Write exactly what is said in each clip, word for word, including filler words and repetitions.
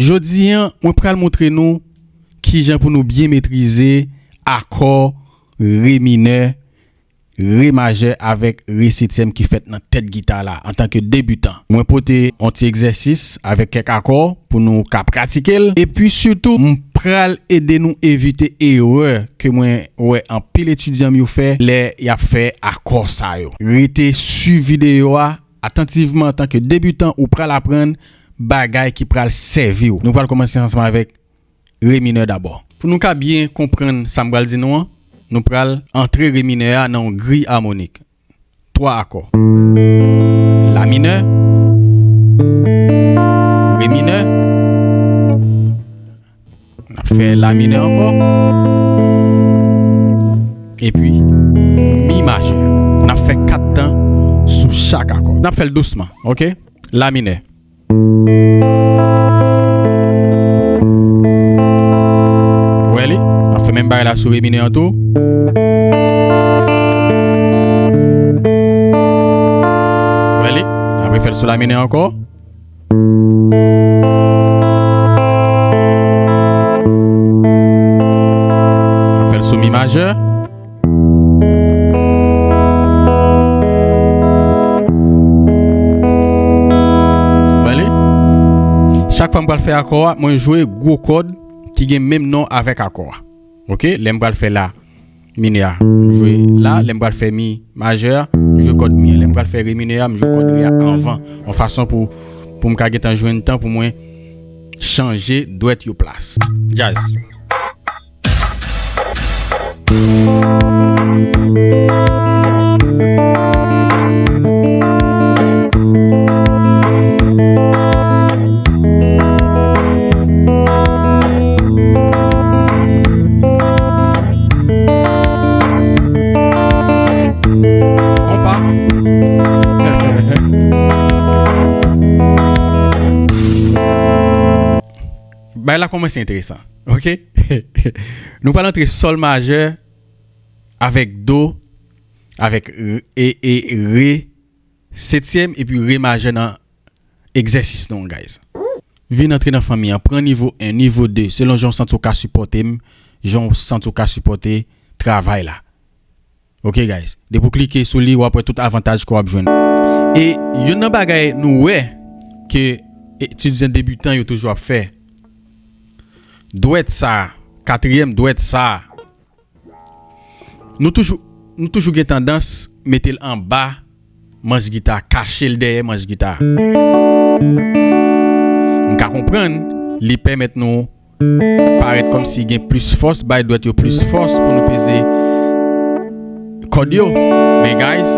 Jodi a, mwen pral montre nou kijan pou nou byen metrize akò re minè, re majè avèk re setyèm ki fèt nan tèt gita la antanke debitan. Mwen pote yon ti egzèsis avèk kèk akò pou nou ka pratike l. Epi sitou, m pral ede nou evite erè ke mwen wè anpil etidyan m yo fè lè y ap fè akò sa yo. Rete swiv videyo a atantivman antanke debitan, ou pral aprann bagay ki pral sèvi w. Nou pral kòmanse ansanm avèk re minè dabò. Pou nou ka byen konprann sa m pral di nou an, nou pral antre re minè a nan yon gri amonik. Twa akò. La minè, re minè, n ap fè la minè ankò, epi mi majè. N ap fè kat tan sou chak akò. N ap fè l dousman, oke? La minè. Ou wè li? N ap fè menm bagay la sou re minè an tou. Ou wè li? N ap refè l sou la minè ankò. N ap fè l sou mi majè. Wè li? Chak fwa m pral fè akò a, mwen jwe gwo kòd ki gen menm non avèk akò a. Oke? Lè m pral fè la minè a, m jwe la. Lè m pral fè mi majè a, m jwe kòd mi an. Lè m pral fè re minè a, m jwe kòd re a anvan. Yon fason pou, pou m ka gentan jwenn tan pou mwen chanje dwèt yo plas. Djaz. Konpa. Bay la kòmanse enteresan. Oke? Nou pral antre sòl majè avèk do, avèk r-, e, e re setyèm epi re majè nan egzèsis nou an, guys. Vin antre nan fanmi an, pran nivo en, nivo de, selon jan w santi w ka sipòte m, jan w santi w ka sipòte travay la. Oke, guys. Depi w klike sou li, w ap wè tout avantaj ke w ap jwenn. E youn nan bagay nou wè ke etidyan debitan yo toujou ap fè, dwèt sa, katriyèm dwèt sa, nou toujou, nou toujou gen tandans mete l anba manch gita, kache l dèyè manch gita. M ka konprann li pèmèt nou parèt kòmsi gen plis fòs, bay dwèt yo plis fòs pou nou peze kòd yo. Men guys,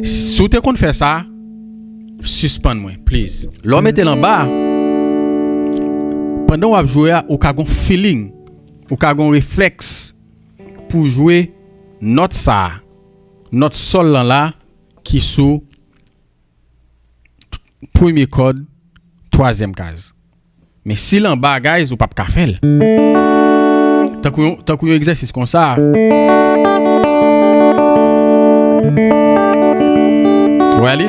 si w te konn fè sa, sispann mwen, please. Lè w mete l anba, pandan w ap jwe a, ou ka gon feeling, ou ka gon reflèks pou jwe nòt sa a, nòt sòl lan la ki sou premye kòd, twazyèm kaz. Men si l anba, guys, ou p ap ka fè l. Tankou yon, tankou yon egzèsis konsa. Ou wè li?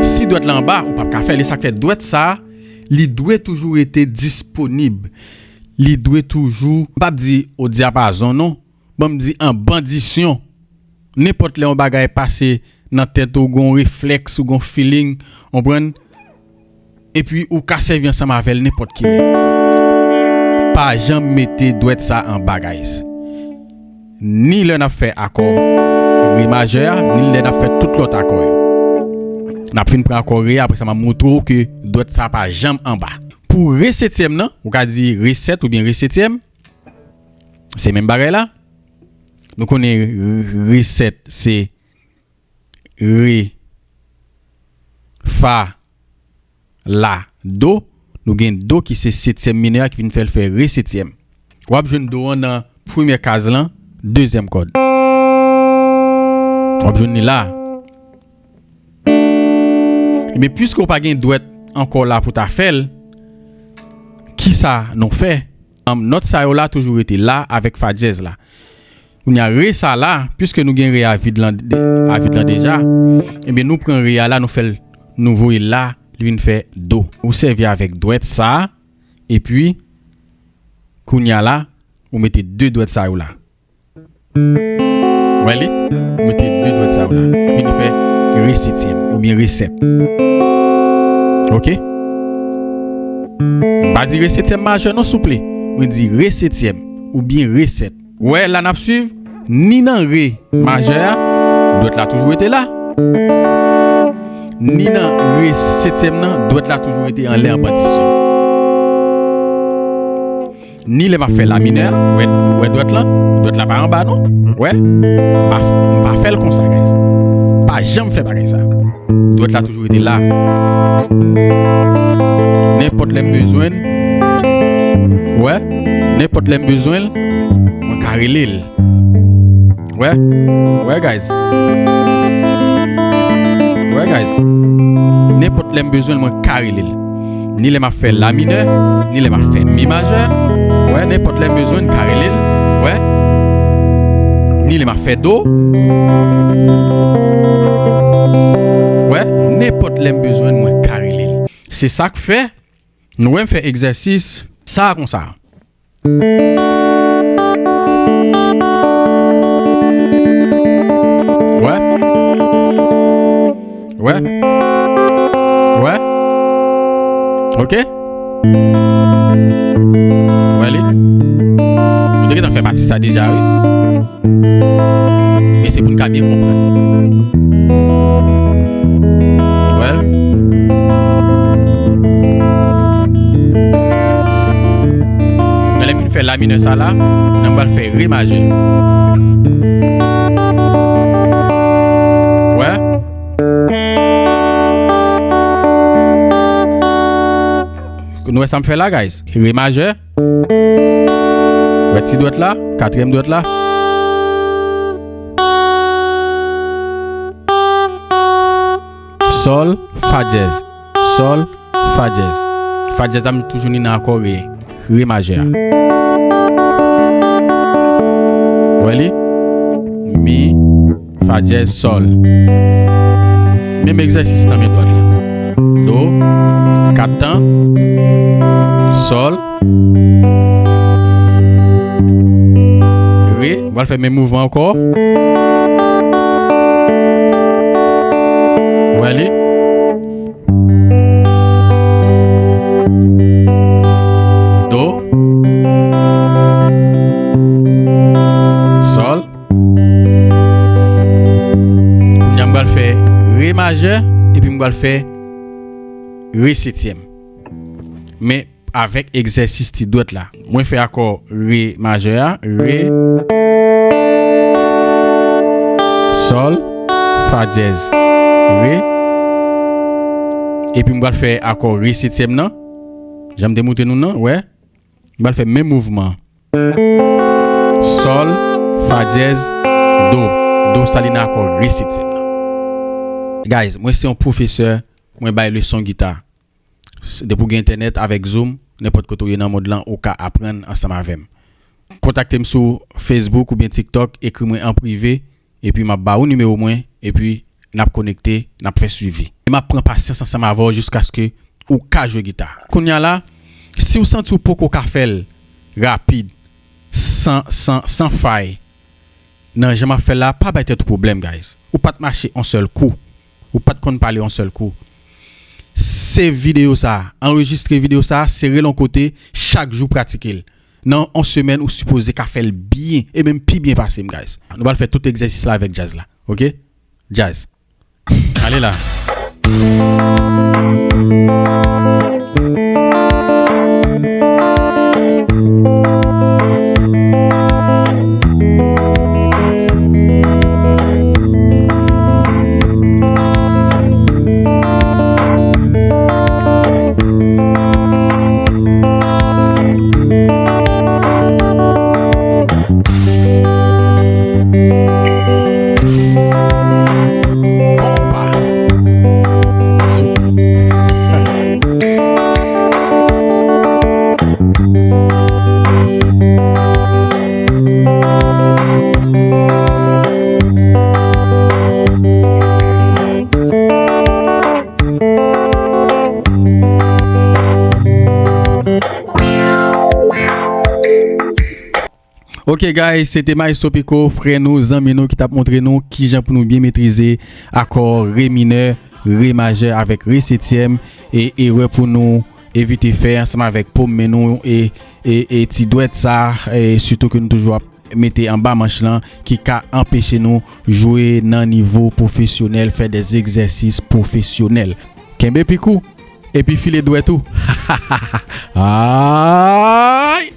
Si dwèt la anba, ou p ap ka fè l. E sa k fè dwèt sa, li dwe toujou rete disponib. Li dwe toujou, m p ap di o dyapazon non, ban m di an bandisyon. Nenpòt lè yon bagay pase nan tèt ou, gon reflèks, ou gon feeling, konprann? Epi ou ka sèvi ansanm avè l nenpòt ki lè. Pa janm mete dwèt sa anba, guys. Ni lè n ap fè akò re majè a, ni lè n ap fè tout lòt akò yo. N ap fin pran akò re a, apre sa m ap montre w ke dwèt sa pa janm anba. Pou re setyèm nan, ou ka di re sèt oubyen re setyèm, se menm bagay la. Nou konnen re sèt se re, fa, la, do. Nou gen do ki se setyèm minè a ki vin fè l fè re setyèm. W ap jwenn do an nan premyè kaz lan, dezyèm kòd. W ap jwenn li la. Ebyen, piske w pa gen dwèt ankò la pou ta fè l, kisa nou fè? Nòt sa yo la toujou rete la avèk fa dyèz la. Kounye a, re sa la, piske nou gen re a vid lan, a vid lan deja, ebyen, nou pran re a la, nou fè l, nou voye l la, li vin fè do. Ou sèvi avèk dwèt sa, epi, kounye a la, ou mete de dwèt sa yo la. Wè li? Ou mete de dwèt sa yo la. Vin fè re setyèm oubyen re sèt. Oke? M pa di re setyèm majè non, souple. Mwen di re setyèm oubyen re sèt. Wè, la n ap swiv, ni nan re majè a, dwèt la toujou rete la. Ni nan re setyèm nan, dwèt la toujou rete anlè an bandisyon. Ni lè m ap fè la minè a, wè, wè dwèt lan, dwèt la pa anba non. Wè, m pa, m pa fè l konsa, guys. Pa janm fè bagay sa. Dwèt la toujou rete la. Nenpòt lè m bezwen l, wè, nenpòt lè m bezwen l, mwen ka rele l. Wè, wè, guys. Wè, guys. Nenpòt lè m bezwen l, mwen ka rele l. Ni lè m ap fè la minè, ni lè m ap fè mi majè. Wè, nenpòt lè m bezwen l, m ka rele l. Wè. Ni lè m ap fè do. Wè, nenpòt lè m bezwen l, mwen ka rele l. Se sa k fè, nou wè m fè egzèsis sa a konsa. Wè. Wè. Wè. Oke. Wè li. Nou te gentan fè pati sa deja, wi. Men se pou n ka byen konprann. Wè. Men lè m fin fè la minè sa la, m pral fè re majè. Wè. Nou wè sa m fè la, guys? Re majè. Wè ti dwèt la, katriyèm dwèt la. Sòl, fa dyèz. Sòl, fa dyèz. Fa dyèz la, m toujou ni nan akò re, re majè a. Wè li? Mi, fa dyèz, sòl. Menm egzèsis nan men dwèt la. Do, kat tan, sòl, re, m pral fè menm mouvman ankò. Wè li? Do. Sòl. Kounye a m pral fè re majè, epi m pral fè re setyèm. Men avèk egzèsis ti dwèt la. Mwen fè akò re majè a, re, sòl, fa dyèz, re. Epi m pral fè akò re setyèm nan. Jan m te montre nou nan, wè. M pral fè menm mouvman. Sòl, fa dyèz, do. Do sa li nan akò re setyèm nan. Guys, mwen se yon pwofesè, mwen bay leson gita. Depi w gen entènèt avèk Zoom, nenpòt kote w ye nan mond lan, ou ka aprann ansanm avè m. Kontakte m sou Facebook oubyen TikTok, ekri mwen an prive, epi m ap ba ou nimewo mwen, epi n ap konekte, n ap fè swivi. E m ap pran pasyans ansanm avè w jiskaske ou ka jwe gita. Kounye a la, si w santi w poko ka fè l rapid, san, san, san fay, nan jan m ap fè l la, pa bay tèt ou pwoblèm, guys. Ou pa t mache yon sèl kou. Ou pa t konn pale yon sèl kou. Save videyo sa, anrejistre videyo sa, sere l yon kote, chak jou pratike l. Nan yon semèn, ou sipoze ka fè l byen, e menm pi byen pase m, guys. Nou pral fè tout egzèsis la avèk djaz la. Ok? Jazz. Ale la. Ok guys, se te Maestro Pico, frè nou, zanmi nou ki t ap montre nou kijan pou nou byen metrize akò re minè, re majè avèk re setyèm, e erè pou nou evite fè ansanm avèk pom men nou e, e, e ti dwèt sa, e sitou ke nou toujou ap mete anba manch lan ki ka anpeche nou jwe nan nivo pwofesyonèl, fè de egzèsis pwofesyonèl. Kenbe pik ou epi file dwèt ou. Ay!